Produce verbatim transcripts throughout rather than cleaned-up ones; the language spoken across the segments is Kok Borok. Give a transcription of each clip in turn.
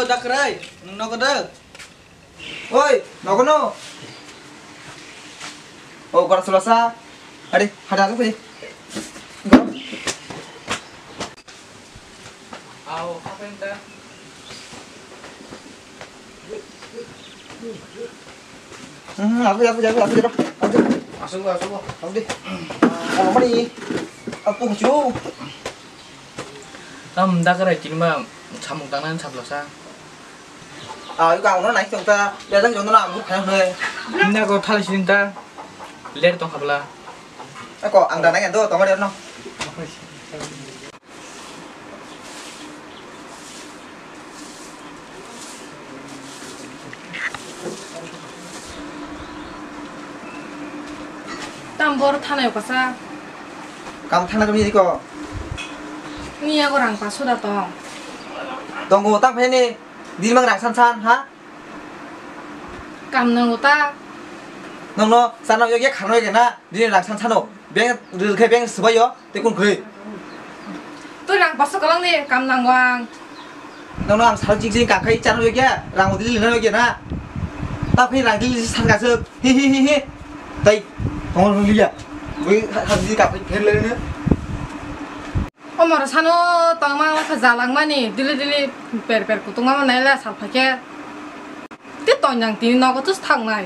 Dakrai, nwng nogo da? Oi, nogo no. O, gora sulasa. Ari, hada, hada, hada. Aw, apa yang ta? Hmm, aku, aku, aku, aku, aku, aku. Asuk, asuk. Aku deh. Kalau mana ini? Aku cuy. Tam dakrai kinma samung tangan sablosa. Ah, iko ang no nai tong ta. Ya jang jono na ang phai hoi. Ina ko thal sin ta. Ler tong khabla. Ako ang da nai do tong ler no. Tam bor thanai kasa. Kam thana kami ko. Ni yago rang paso da tong. Tongo ta phai ni. Din mang rang san san ha. Kam nango ta. Nongno sana yo ya khano ya na. Din rang san sano. Beng ril khe beng subai yo. Te kun khoi. Tui rang paso kalang ni kam nango ang. Nongno ang sal jing jing kakai chano ya. Rang dili lino ya na. Ta phai rang dili san kasuk. Hi hi hi hi. Tai. Tong liya. Wi ha di kakai phel le ne. O moro sano tongma wngkha jalangmani, dili dili per per kutung ma naila salphaikhe. Te tongyang tini nogo tus thangnai.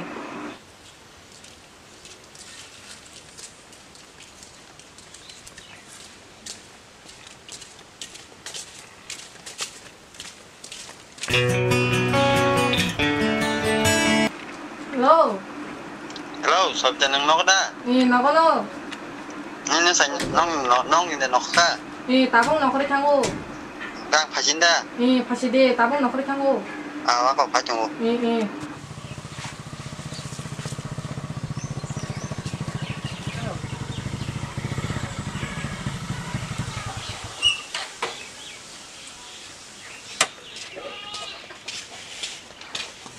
Hello. Hello, Sabita, nwng nogo da? Ee, nogo no. Nini sai nong nong ni de nokha. Ee, tabung nokhorwi thango. Gang phasin da? Ee, phasi de, tabung nokhorwi thango. Ah, ako phai tongo. Ee, ee.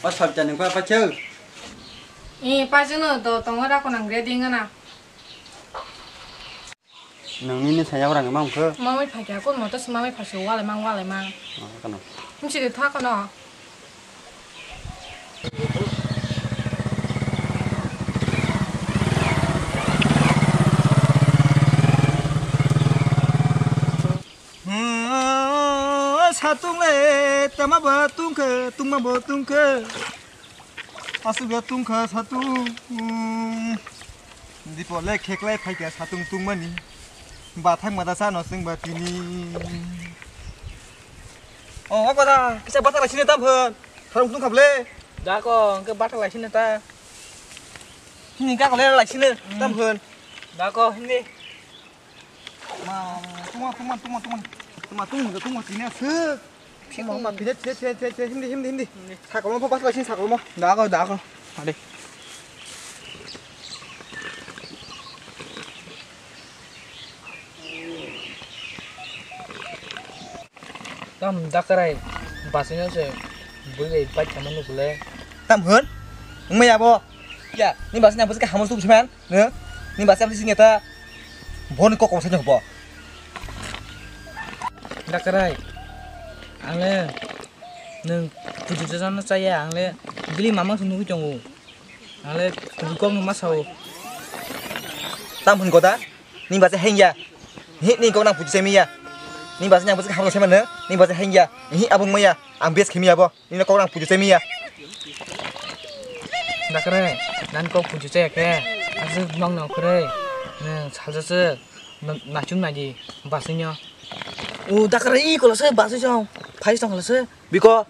O Sabita, nwng pa paikhe? Ee, paisano do tongo, rako nang ready wngna. Nwng nini saya orang emang khe? Mamai phaikha, kun moto si mamai phaisio, walai mang, walai mang. Oh, kano. Msi de tha kano. Hmm, satung le, tama ba tungkhe, tungma ba tungkhe. Aswk ya tungkha satung. Dipo le kheklai phaikha satung tungmani. Bathang mada sano chwng ba tini. Oh, koda, kisa bathang lai sini tam phun. Tharung tungkha ble. Da ko, hwnkhe bathang lai sini ta. Hini ka kole lai sini tam phun. Da ko, hindi. Ma, tungma, tungma, tungma, tungma. Tungma, tungma, tungma, tini aswk. Tungma, tungma, tini, tini, tini, tini, hindi, hindi, hindi. Hindi. Sakolmo, pha, pas, pasin sakolmo. Da ko, da ko. Ade. Tam dakrai, basino se, bui bai bike kama nukule. Tam hwn? Wngmaya abo? Ya. Ni basini ang bwswk hamon suk siman? Ne? Ni basi abdi sing eta. Bon kok kok sajo bo. Dakrai. Ang le nung puji jana chaya, ang le bili mamang sung nugui tongo. Ang le bui kok nung masao. Tam hwn koda? Ni basi hengya. Hi ni kok nang puji semiya. Ni basi nang basi hamon semano. Ni basi hengya. Hi abung maya. Ang bes khimiya bo. Nini kok nang puju chemiya. Dakre, nan kok puju chaya khe, aswk nok nok kre, nang salsa se, na-, nachum naidi, basingyo. O dakre, i kola se, basing song, phai song kola se. Biko.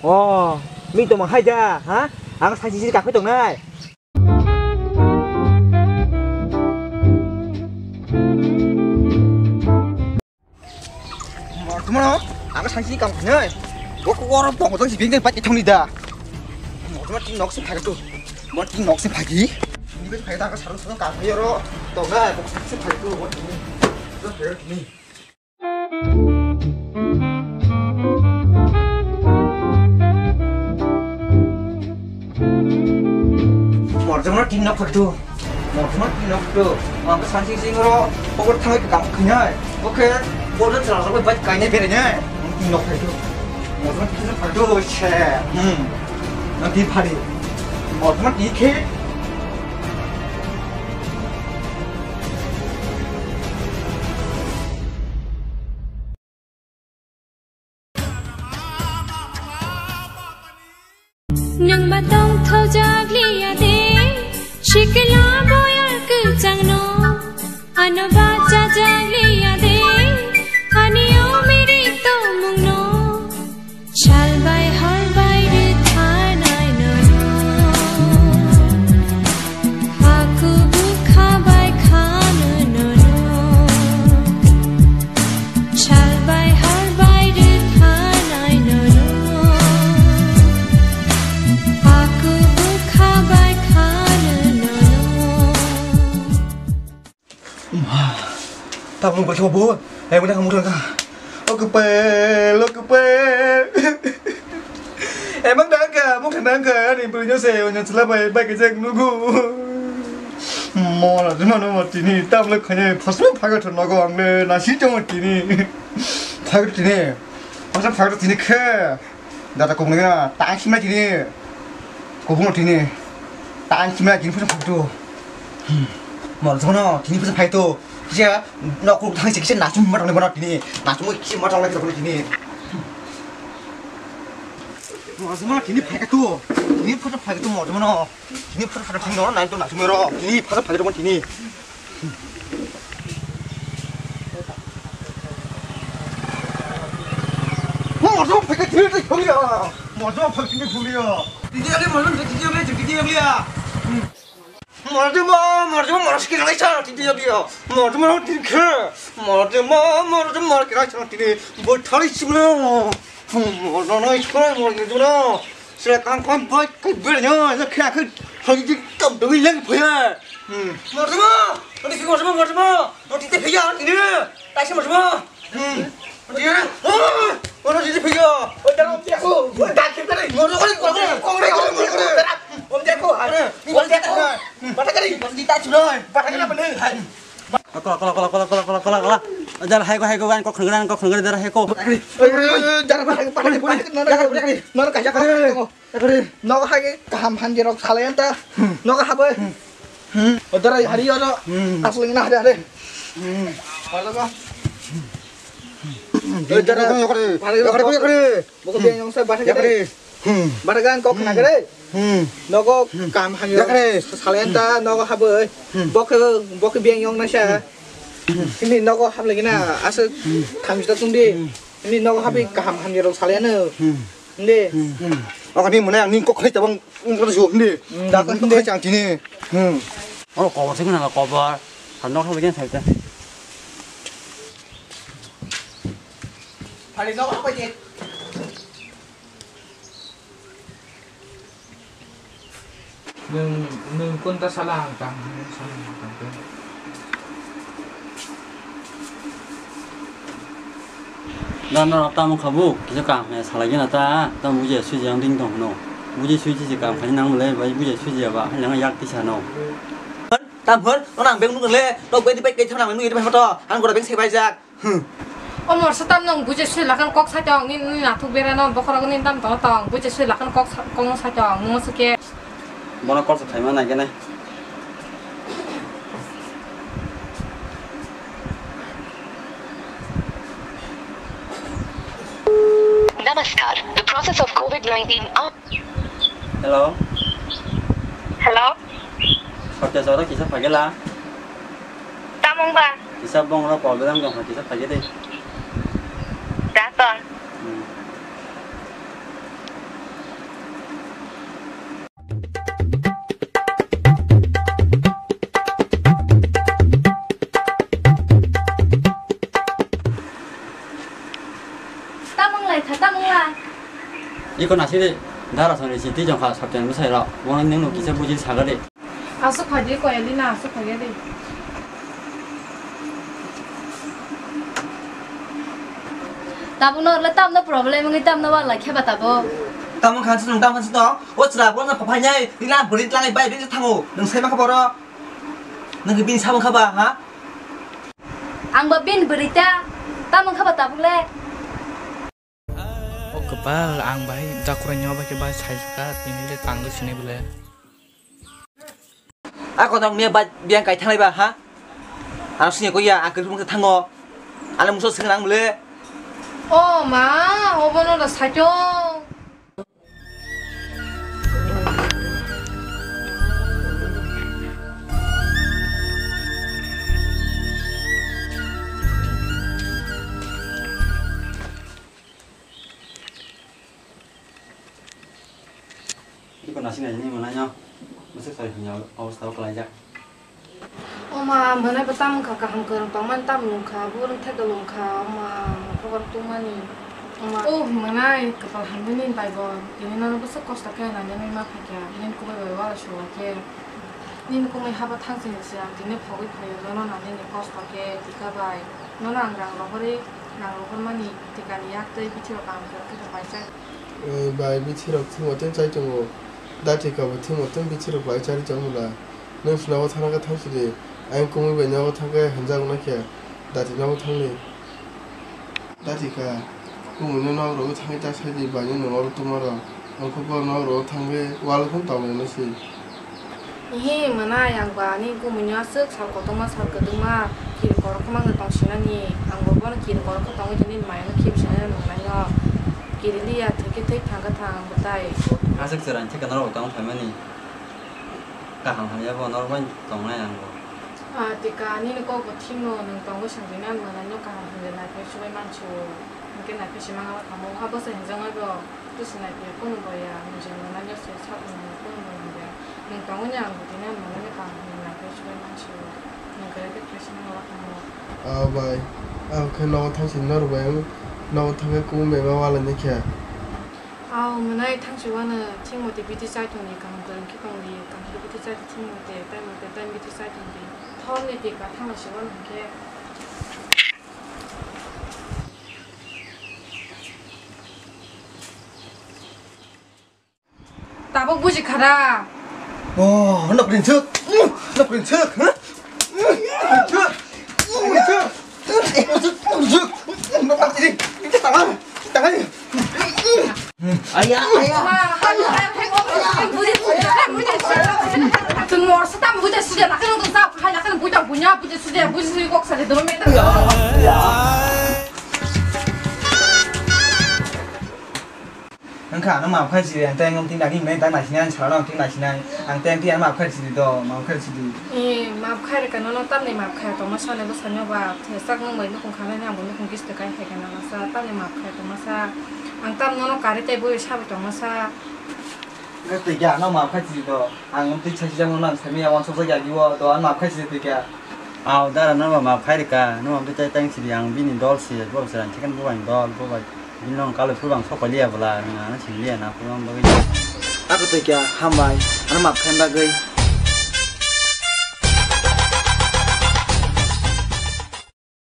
Oh, mi toma hai da, ha? Ang saisi sisi kakhoi tongnai. Bortomano ang sansi kam khnai. Bo ko oro tongo tong sibing dai pati thongni da. Bortomano tin nok se phagi tu. Mo tin nok se phagi. Ni be phagi da ka sarung sarung kam phai oro. Tongnai bo se phagi tu. Bo tin. Morjongno tin nok phaktu. Morjongno tin nok phaktu. Ang sansi singro pokor thangai kam khainai. Oke, bordo chwla chwla bai kainai berai nai. Nok phai do. Motma twi phai do se. Hmm. Nok twi phari. Motma twi khe. Nwng ba tongthokjak liya de, sikla boyar kwchangno. Ano bachajak liya de, ani o mirik tongmungno. Sal bai hor bai rwtharnai nono. Haku bukha bai khano nono. Sal bai hor bai rwtharnai nono. Haku bukha bai khano nono. Tabuk bai khe bo, ai bo nang mukha nang kha. O kwpel, o kwpel. Emang nang kha, mukha nang kha, ani bwrwi no se, o nyang chwla bai, bai khe jak nugo. Mora, juma no mo tini, tam le khane, phasma phaga thon nogo ang le, na si chong tini. Phaga tini. Phasma phaga tini khe. Dada kok nang na, tang simna tini. Kobong tini. Tang simna tini phasma phai to. Hmm. Mol jono, tini phasma phai to. Kisa, nok kuk thang se kisa nasum ma tong le bono tini. Nasum kisa ma tong le tini. Mol jono tini phai ka to. Tini phasma phai ka to mol jono. Tini phasma phai thang no, nai to nasum ro. Tini phasma phai to tini. Mor jong phai khe thwi thwi thwi ya. Mor jong phai khe thwi ya. Titi ali mor jong titi ali titi ali ya. Mor jong mo, mor jong mor ski lai sa titi ali ya. Mor jong mo tin khe. Mor jong mo, mor jong mor ski lai sa titi. Bo thali simlo. Mor jong no iskoi mor jong no. Sila kang kang bai kai bai no, no khe khe hagi dik tam doi leng phaya. Hmm. Morjuma, ani ki morjuma, morjuma. No tite phaya, ini. Taisi morjuma. Hmm. Dia. Oh, no tite phaya. Oh, dah dia ko. Dah kita ni. Morjuma, morjuma. Om dia ko. Om dia ko. Mata kari. Om dia tak sudah. Mata kari apa ni? Kola, kola, kola. Jar hai ko, hai ko, gan kok khangran, kok khangran, jar hai ko. Jar hai ko, hai ko, hai ko. Nono kaisa kok. Nogo hai kaham hamya rok salai anta. Nogo habai. Odara hari oro. Asling na hari hari. Odara. Boko biyang yong sa bata kare. Bata gan kok na kare. Nogo kaham hamya rok salai anta nogo habai. Bok bok biyang yong na sa. Ini nogo hab lagi na asa thamjita tungdi. Ini nogo habai kaham hamya rok salai ano. Hindi. Hmm. Ako ni muna ni kok khai tabang ko jo hindi. Hmm, da ko hindi. Khai chang tini. Hmm. Oh, kobor sing na kobor. Hanok lagi na sai ta. Hari no apa je? Nwng, nwng kunta sala ang tang, nwng sala ang tang khe. Da norok tamo kha bo, kisa kaham khe salai gana ta, tamo bujiya suijiya ang ding tong hwno. Bujiya suijiya kaham khe nang le, bai bujiya suijiya ba, hai nang yak tisa no. Tam hwn, no nang beng nung le, tok bedi pai khe thang nang nung iri pai hoto, ang gora beng sai bai jak. Hmm. O morsa tam nung bujiya sui lakan kok sai tong, ni, ni nathuk bera no bokhorok ni tam tong tong, bujiya sui lakan kok sa-, kok no sai tong, nung se ke. Bono kok sa khaima nai kene. Namaskar. The process of COVID nineteen. Hello. Hello. Satya Chowra kisa phagela. Tamung ba? Kisa bongno problem dong kha, kisa phage de. Da ton. Hmm. Tamung lai kha, tamung lai. Iko nasi de dara soni si twi jong kha, Satya ni bwsai rok. Bono nung no kisa buji saga de. Aswk phai di, Koyali na aswk phai di. Tabuk no le tamno problem wngwi tamno wal lai khe ba tabuk. Tamo khan swnung, tamo khan swnung. O chwla bo no phai nai, ila bwrwi tlangai bai bini thango. Nwng sai ma kha boro. Nwng bini samung kha ba, ha? Ang ba bini bwrwi ta. Tamo kha ba tabuk le. Bal, ang bahai dakurai nyawa bai khe bai saijak kha, tini le tang de sini bole. A kotor miya bai biyang kai thanglai ba, ha? Ang sini ko ya, ang kiri mungsa thango. Ano mungsa sing nang bole. O ma, obono da saito. Iko nasing nai ni mwnai no. Mwswk sari hwnwi obostha o kwlaijak. O ma, mwnai bo tamo wngkha, kaham kwrwng tongmani tamo wngkha, bo rwngthai dol wngkha, o ma, khobor tungmani. O ma. O mwnai, kwpal hamya nini bai bo, tini nono bwswk kosto khe nani wngwi ma phaikha, nini kubui bai ualu suwakhe. Nini kumui haba thangchini se ang tini phogwi phaio, nono nani ni kosto khe, tika bai. Nono ang rang rohorwi, rang rohormani tikani yak tei bithi rok kaham khe rok khe paisa. Eh, bai bithi rok thwngma tei chai tongo. Dati kabo thwngma tei bithi rok bai chari chong mula. Nwng swnabo thangna khe thang sidi. Ayang kumui bai nogo thang khe hwnjak na khe dati nogo thangni. Dati kha, kumui no nok rogo thangwi ta sai di bai no oro tongma rok. Ang khe bo nok rogo thangwi wal phano tong lai no si. Ehe, mwnai, ang ba ani kumui no aswk sal kotorma, sal kwdwkma, kiri korok khe mangno tong sinani, ang bo bono kiri korok khe tongwi tini maya no khibisani nung nai no, kiri liya, thwi khe thwi, thang khe thang, ang bo tai. Aswk chwrai thik norok tong phaimani, kaham hamya bo norok bai tong nai ang bo. Ah, tika, nini kok bo thik no, nwng tongwi song tini ang mwnai no kaham hamya nai phai chubai mansu, hwnkhe nai phai se mangala kamo, ha bwsa hinjak nai bo. Bwswk naiphai kunu bo ya, nwng je nwngnai no se sak nwngnai kunu bo nang ya. Nwng tongwi ni ang bwtwi no nwngnai no kaham hwnwi naiphai chubai mansi o. Nwng kwrwi khe khlai se nang la thango. Ah, bai. Ang khe nogo thang sini norok bai ang nogo thang khe kubun bai ma wala ni khe. Aw, mwnai thang si wano thik mote biti chai tong di, kaham kwrwng khe tong di, kaham khe biti chai di thik mote, time mote time biti chai tong di. Thor ni twi ka thang si wano hwnkhe. Tabuk buji khara. Oh, nokni suk. Nokni suk, ha? Nokni suk. Nokni suk. Nokni suk. Nokni suk. Tangai. Tangai. Aya, aya. Tun mor sa tam buja suja lakan tu sa hai lakan buja bunya buja suja buja suja kok sa de dolo meter. Wngkha ano maaf khai si ang tei ang tini naki hinai tak naisinai ang sara no tini naisinai ang tei ang tini ano maaf khai si do maaf khai si di. Eh, maaf khai reka nono tamni maaf khai tongma sa ne bwskango ba thesaknung bai nukung khanai ni ang bo nukung kis. Kai hai kana masa, tamni maaf khai tongma sa. Ang tam nono kari tei bui sabai tongma sa. Tei kya, no maaf khai twi do. Ang twi chai sijak no nang sami ya wansok jak ya giwo do, ang maaf khai twi kya. Aw, dara no maaf khai rika, no maaf twi chai tang sidi ang bini dol si, bo se ran chicken bo ang dol, bo bai. Bini long kalo phu bang sok liya bla, ang ana sing liya na phu bang bagwi. Ako twi kya, hambai, ano maaf khai bagwi.